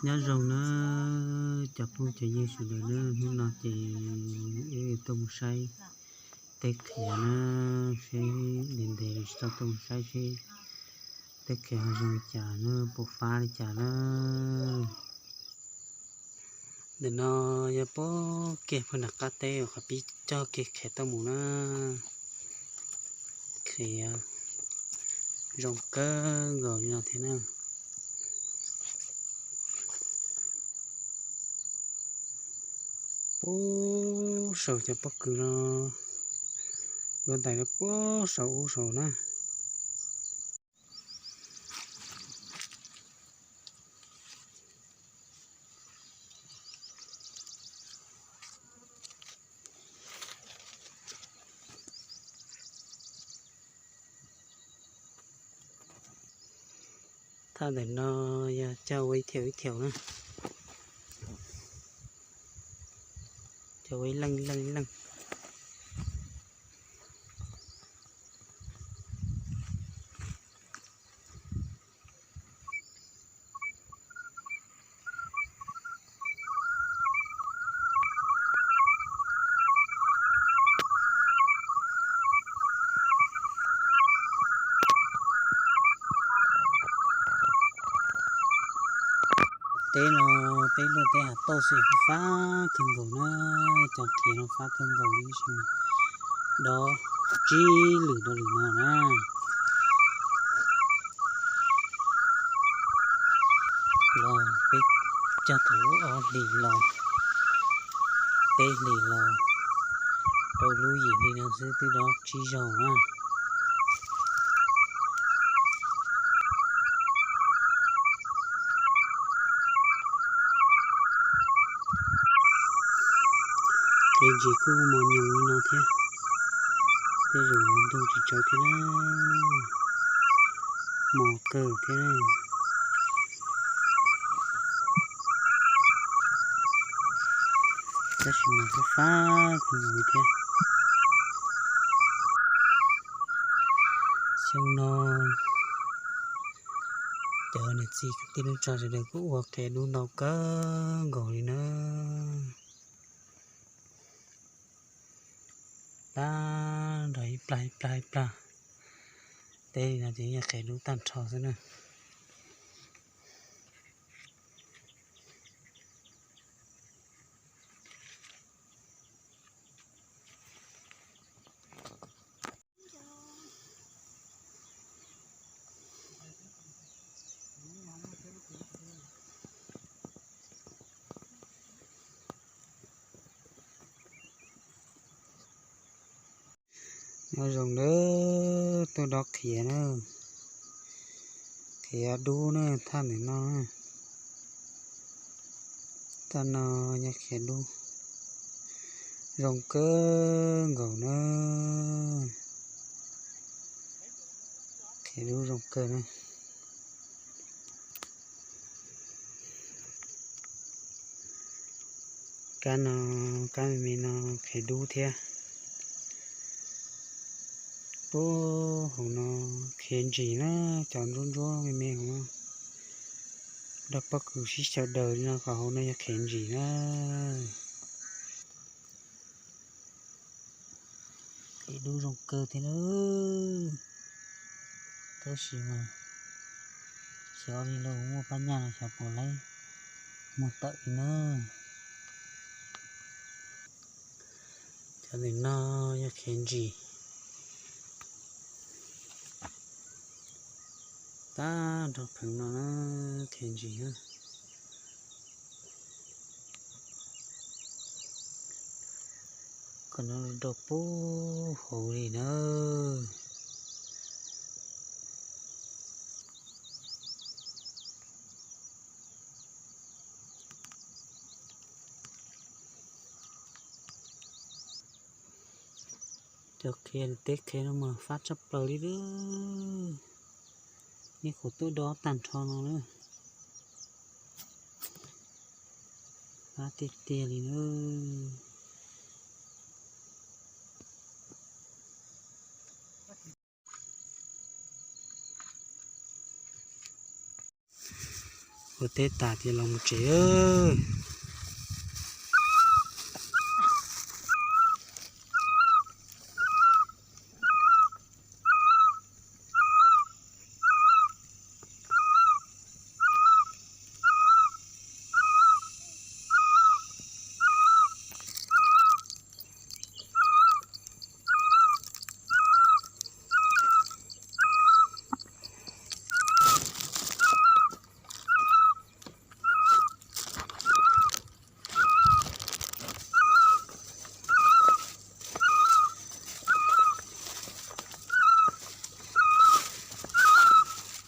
Nyob zoo na cov phooj cov ywg sawv daws na, hnub no ces wb tuaj mus saib teb qhiav na, seb ntev ntev tsis tau tuaj mus saib seb teb qhiav ho zoo li cas na, puas fab li cas na. Ntawm no yog puag kiag puag nram qab teb uas qhov pib cog kiag qhiav tuaj mus na. Qhiav zoo kawg nkaus li no thiab na. Puag saum cov pob kws no, dua ntais rau puag saum ub saud na. Thaj ntawm no yog cog ua ib thiaum ib thiaum na, cog ua ib leej ib leej ib leej. Teb no peb luaj teb hav tauj xwb, fab kawg nkaus na, cov qhiav no fab kawg nkaus li sis mas dob tsib lwm rau lwm no na. Los peb cog thaum ob hlis los, peb hlis los rau lub yim hli no xwb twb dob tsib zaug na. Tej ntsis kuj mos nyoos li no thiab, tej zaum yuav ntug tsis tsawv thiab na, mos kawg thiab na. Tab sis mas fab fab kawg nkaus li thiab. Xyoo no cov niam txiv kwv tij neej tsa sawv daws kuj ua qhiav dub ntau kawg nkaus li na. Tag nrho ib plag ib plag ib plag, teb li no ces yog qhiav dub tag nrho xwb na. Nyob zoo nawb, tuaj dob qhiav na, qhiav dub na, thaj ntawm no na. Thaj no yog qhiav dub, zoo kawg nkaus na, qhiav dub zoo kawg na. Kab no, kab me me no qhiav dub thiab. Puag hauv no qhiav ntsim na, cov ntsuab ntsuab me me hauv no, nrog pob kws sib xyaw daws li no kom hauv no yog qhiav ntsim na. Qhiav dub zoo kawg thiab na. Tab sis mas xyov li los muaj pab nyaj los xyov puas laib muag tawm li na. Cov ntawm no yog qhiav ntsim. Tag nrho pheev no na, qhiav ntsim na. Kom no rau puag hauv li na. Cov qhiav, teb qhiav no mas fab tshaj plaws li lawm. Yeej qhuav tuaj dob tag nrho no na. Fab tiag tiag li na. Ua teb tas ces los mus tsev.